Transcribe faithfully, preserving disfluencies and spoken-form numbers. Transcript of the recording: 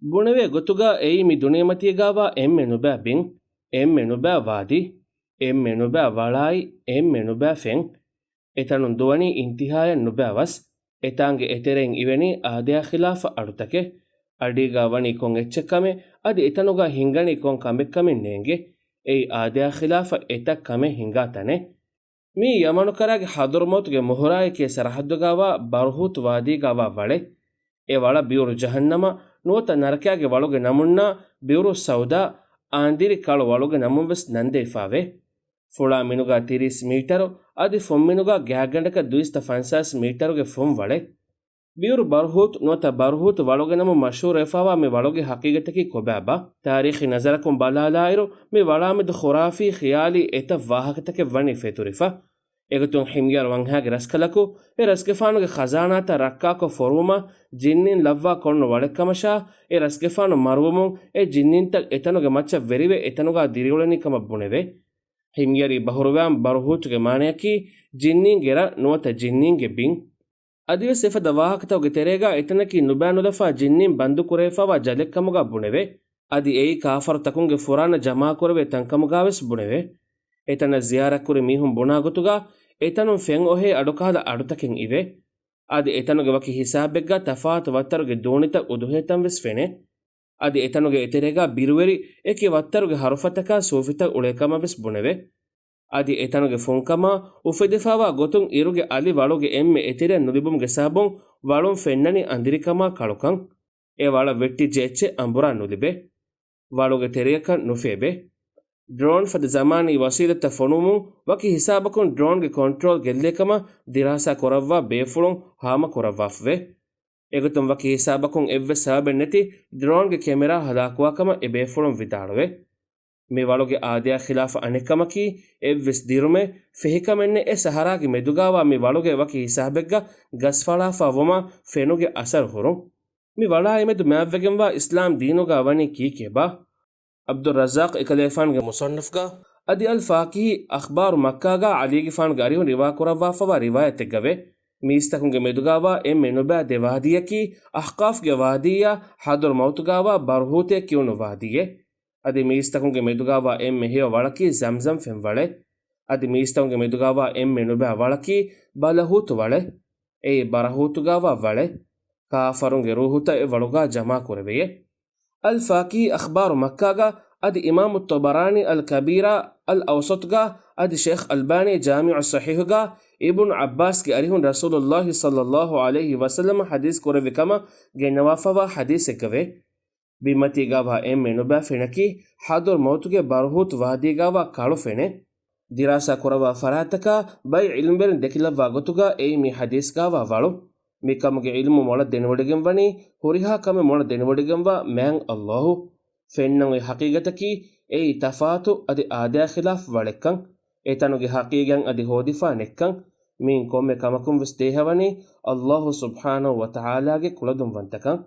ބުނެވޭ ގޮތުގަ އެއީ މި ދުނިޔެމަތީގައިވާ އެންމެ ނުބައި ބިން، އެންމެ ނުބައި ވާދީ، އެންމެ ނުބައި ވަޅާއި، އެންމެ ނުބައި ފެން. އެތަނުން ދުވަނީ އިންތިހާޔަށް ނުބައި ވަސް. އެތާނގެ އެތެރެއިން އިވެނީ އާދަޔާ ޚިލާފަށް އަޑުތަކެއް. އަޑީގަ ވަނީ ކޮން އެއްޗެއް ކަމެއް، އަދި އެތަނުގަ ހިނގަނީ ކޮން ކަމެއް ކަމެއް ނޭނގެ. އެއީ އާދަޔާ ޚިލާފަށް އެތައް ކަމެއް ހިނގާ ތަނެއް. މީ ޔަމަނުކަރާގެ ޙަޟުރަމައުތުގެ މުހުރާއެކޭ ސަރަޙައްދުގައިވާ ބަރުހޫތު ވާދީގައިވާ ވަޅެއް. އެ ވަޅަށް ބިއުރު ޖަހަންނަމަށް ނުވަތަ ނަރަކައިގެ ވަޅުގެ ނަމުންނާ ބިއުރު ސައުދާ، އާނދިރި ކަޅު ވަޅުގެ ނަމުން ވެސް ނަންދެވިފައިވޭ. ފުޅާ މިނުގަ ތިރީސް މީޓަރު، އަދި ފުންމިނުގަ ގާތްގަނޑަކަށް ދުއިސައްތަ ފަންސާސް މީޓަރުގެ ފުން ވަޅެއް. ބިއުރު ބަރުހޫތު ނުވަތަ ބަރުހޫތު ވަޅުގެ ނަމުން މަޝްހޫރުވެފައިވާ މި ވަޅުގެ ޙަޤީޤަތަކީ ކޮބާބާ؟ ތާރީޚީ ނަޒަރަކުން ބަލާލާއިރު، މި ވަޅާމެދު ޚުރާފީ ޚިޔާލީ އެތައް ވާހަކަތަކެއް ވަނީ ފެތުރިފަ. އެގޮތުން ހިމްޔަރު ވަންހާގެ ރަސްކަލަކު، އެ ރަސްގެފާނުގެ ޚަޒާނާތައް ރައްކާކޮށް ފޮރުވުމަށް ޖިންނީން ލައްވާ ކޮންނު ވަޅެއްކަމަށާ، އެ ރަސްގެފާނު މަރުވުމުން އެ ޖިންނީންތައް އެތަނުގެ މައްޗަށް ވެރިވެ އެތަނުގަ ދިރިއުޅެނީ ކަމަށް ބުނެވޭ. ހިމްޔަރީ ބަހުރުވާން ބަރުހޫތުގެ މާނަޔަކީ ޖިންނީންގެ ރަށް ނުވަތަ ޖިންނީންގެ ބިން. އަދިވެސް އެފަދަ ވާހަކަތަކުގެ ތެރޭގަ އެތަނަކީ ނުބައި ނުލަފާ ޖިންނީން ބަންދުކުރެވިފައިވާ ޖަލެއްކަމުގަ ބުނެވޭ. އަދި އެއީ ކާފަރުތަކުންގެ ފުރާނަ ޖަމާކުރެވޭ ތަންކަމުގަވެސް ބުނެވޭ. އެތަނަށް ޒިޔާރަތްކުރި މީހުން ބުނާ ގޮތުގަ އެތަނުން ފެން އޮހޭ އަޑުކަހަލަ އަޑުތަކެއް އިވޭ. އަދި އެތަނުގެ ވަކި ހިސާބެއްގަ ތަފާތު ވައްތަރުގެ ދޫނިތައް އުދުހޭތަން ވެސް ފެނޭ. އަދި އެތަނުގެ އެތެރޭގަ ބިރުވެރި އެކި ވައްތަރުގެ ހަރުފަތަކާ ސޫފިތައް އުޅޭ ކަމަށް ވެސް ބުނެވޭ. އަދި އެތަނުގެ ފުންކަމާ އުފެދިފައިވާ ގޮތުން އިރުގެ އަލި ވަޅުގެ އެންމެ އެތެރެއަށް ނުލިބުމުގެ ސަބަބުން ވަޅުން ފެންނަނީ އަނދިރިކަމާ ކަޅުކަން. އެ ވަޅަށް ވެއްޓިއްޖެ އެއްޗެއް އަނބުރާ ނުލިބޭ. ވަޅުގެ ތެރެއަކަށް ނުފޭބޭ. ޑްރޯން ފަދަ ޒަމާނީ ވަސީލަތްތައް ފޮނުވުމުން ވަކި ހިސާބަކުން ޑްރޯންގެ ކޮންޓްރޯލް ގެއްލޭ ކަމަށް ދިރާސާ ކުރައްވާ ބޭފުޅުން ހާމަކުރައްވާފަވޭ. އެގޮތުން ވަކި ހިސާބަކުން އެއްވެސް ސަބަބެއް ނެތި ޑްރޯންގެ ކެމެރާ ހަލާކުވާ ކަމަށް އެ ބޭފުޅުން ވިދާޅުވޭ. މި ވަޅުގެ އާދަޔާ ޚިލާފަށް އަނެއްކަމަކީ، އެއްވެސް ދިރުމެއް، ފެހިކަމެއް ނެތް އެ ސަހަރާގެ މެދުގާވާ މި ވަޅުގެ ވަކި ހިސާބެއްގަ ގަސްފަޅާފަ ވުމަށް ފެނުގެ އަސަރު ހުރުން. މި ވަޅާއިމެދު މާތްވެގެންވާ އިސްލާމް ދީނުގަ ވަނީ ކީކޭބާ؟ ޢަބްދުއްރައްޒާޤް އެކަލޭފާނުގެ މުޞައްނަފްގަ އަދި އަލް ފާކިހީ އަޚްބާރު މައްކާގަ ޢަލީގެފާނުގެ އަރިހުން ރިވާ ކުރައްވާފަވާ ރިވާޔަތެއްގަވޭ. މީސްތަކުންގެ މެދުގާވާ އެންމެ ނުބައި ދެ ވާދީއަކީ އަޙްޤާފްގެ ވާދީއާ ޙަޟުރުމައުތުގާވާ ބަރުހޫތޭ ކިޔުނު ވާދީއެއް. އަދި މީސްތަކުންގެ މެދުގާވާ އެންމެ ހެޔޮ ވަޅަކީ ޒަމްޒަމް ފެންވަޅެއް. އަދި މީސްތަކުންގެ މެދުގާވާ އެންމެ ނުބައި ވަޅަކީ ބަލަހޫތު ވަޅެއް. އެއީ ބަރަހޫތުގާވާ ވަޅެއް. ކާފަރުންގެ ރޫހުތައް އެ ވަޅުގާ ޖަމާކުރެވެޔޭ. އަލް ފާކިހީ އަޚްބާރު މައްކާގަ އަދި އިމާމު ޠަބަރާނީ އަލް ކަބީރާ އަލް އައުސަޠުގަ އަދި ޝޭޚް އަލްބާނީ ޖާމިޢު ޞަޙީޙުގަ އިބްނު ޢައްބާސްގެ އަރިހުން ރަސޫލުﷲ ޞައްލަﷲ ޢަލައިހި ވަސައްލަމަ ޙަދީޘް ކުރެއްވި ކަމަށް ގެންނަވާފަވާ ޙަދީޘެއްގަވޭ. ބިންމަތީގާވާ އެންމެ ނުބައި ފެނަކީ ޙަޟުރުމައުތުގެ ބަރުހޫތު ވާދީގާވާ ކަޅު ފެނެއް. ދިރާސާ ކުރައްވާ ފަރާތްތަކާ ބައި ޢިލްމުވެރިން ދެކިލައްވާ ގޮތުގަ އެއީ މި ޙަދީޘްގާވާ ވަޅު. މިކަމުގެ ޢިލްމު މޮޅަށް ދެނެވޮޑިގެންވަނީ، ހުރިހާ ކަމެއް މޮޅަށް ދެނެވޮޑިގެންވާ މާތް ﷲ. ފެންނަން އޮތް ޙަޤީޤަތަކީ އެއީ ތަފާތު އަދި އާދަޔާ ޚިލާފު ވަޅެއްކަން. އެތަނުގެ ޙަޤީޤަތް އަދި ހޯދިފާ ނެތްކަން. މިއިން ކޮންމެ ކަމަކުން ވެސް ދޭހަވަނީ ﷲ ސުބްޙާނަހޫ ވަތަޢާލާގެ ކުޅަދުންވަންތަކަން.